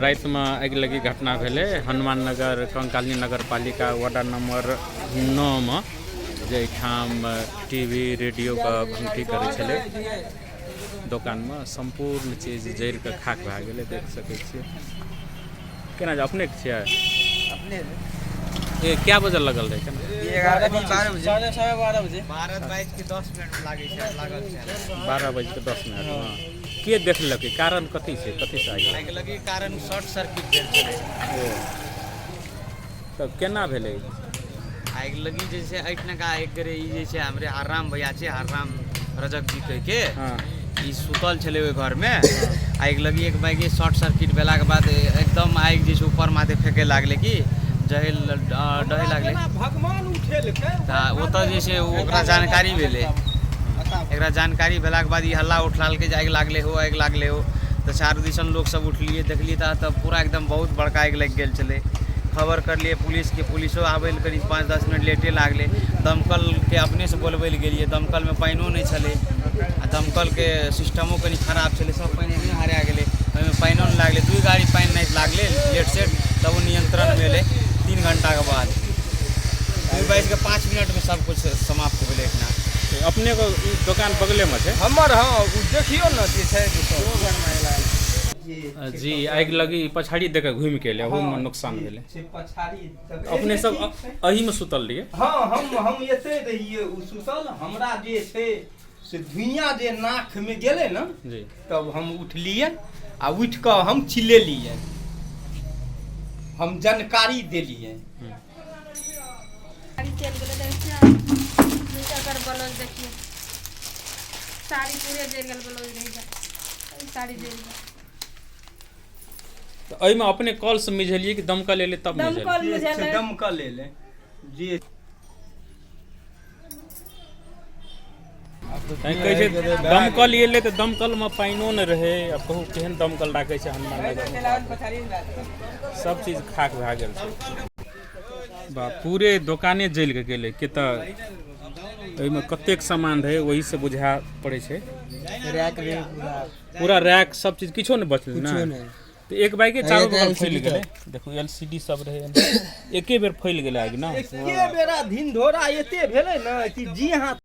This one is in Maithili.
रातिमे आगिलगी घटना भेलै हनुमान नगर कंकाली नगरपालिका वार्ड नंबर 9 मे, जाहिठाम टी वी रेडियोके भङ्गठी करै छलै। दोकानमे सम्पूर्ण चीज जरिके खाक भए गेलै। देख सकै छियै। केना जे अपनेके छियै? अपने। ए कए बजे लगल रहै, केना? 11, 12 बजे। 12:15 बजे। 12 बाजि के 10 मिनट लागै छै, लागल छै। 12 बजिके 10 मिनटमे। के देखलकै? कारण कथी छै? कथीसँ आगि लागल? आगि लगे कारण शॉर्ट सर्किट भेल छलै। ओ, तऽ केना भेलै? आगि लगी जे छै एहिठिनका एक गोरे ई जे छै हमरे हरराम भैया छै, हरराम रजक जी कहिके। ई सुतल छलै ओहि घरमे। आगि लगी एक बैगे शॉर्ट सर्किट भेलाके बाद एकदम आगि जे छै ऊपर माथे फेके लागलै कि जहे डहे लागलै। भगवान उठेलकै। तऽ ओतऽ जे छै ओकरा जानकारी भेलै। एकरा जानकारी भेलाके बाद ई हल्ला उठलालकै जे आगि लागलै हो, आगि लागलै हो। तऽ चारू दिसन लोक सब उठलियै, देखलियै तऽ पूरा एकदम बहुत बड़का आगि लागि गेल छलै। खबर करलियै पुलिसके, पुलिसो आबै लए कनि 5-10 मिनट लेटे लागलै। दमकलके अपनेसँ बोलबै लए गेलियै। दमकलमे पानिओ नहि छलै आ दमकलके सिस्टमो कनि खराब छलै। सब पानि एहने हरा गेलै, ओहिमे पानिओ नहि लागलै। दू गाड़ी पानि नहि लागलै लेट सेट, तब ओ नियंत्रणमे एलै 3 घंटाके बाद। 2 बाजि कऽ 5 मिनटमे सब किछु समाप्त भेलै एहिठिना। अपनेके ई दोकान बगलेमे छै? हमर, हँ। ओ देखियौ ने जे छै। जी, आगि लगी पछाड़ी दऽ कऽ घुमि के एलै, ओहूमे नुकसान भेलै। से पछाड़ी। अपने सब एहीमे सुतल रहियै? हँ, हम एते रहियै ओ सुतल। हमरा जे छै से धुइयाँ जे नाकमे गेलै ने, तब हम उठलियै आ उठि कऽ हम चिल्लेलियै, हम जानकारी देलियै। साड़ी चलि गेलै। देखियौ, एकर ब्लाउज देखियौ। साड़ी पूरे जरि गेल, ब्लाउज रहि गेल, साड़ी जरि गेल। तऽ एहिमे अपने कलसँ मिझेलियै कि दमकल एलै तब मिझेलियै? दमकल जे छै मिझेलै। दमकल एलै जे। तैँ कहै छै, दमकल एलै तऽ दमकलमे पानिओ नहि रहै। आब कहू, केहन दमकल राखै छै हनुमान नगर? सब चीज खाक भए गेल छै। बा, पूरे दोकाने जलि कऽ गेलै। केतऽ एहिमे कतेक सामान रहै, ओहिसँ बुझा पड़ै छै। रैक रहे पूरा। पूरा रैक, सब चीज, किछो नहि बचलै। कुछो ने नहि। तऽ एक बाइके चारू बगल LCD। फैल गेलै। देखू, एलसीडी सब रहै। एके बेर फैल गेलै आगि ने? एके बेरा धिनधोरा एते भेलै ने कि जी हाथ।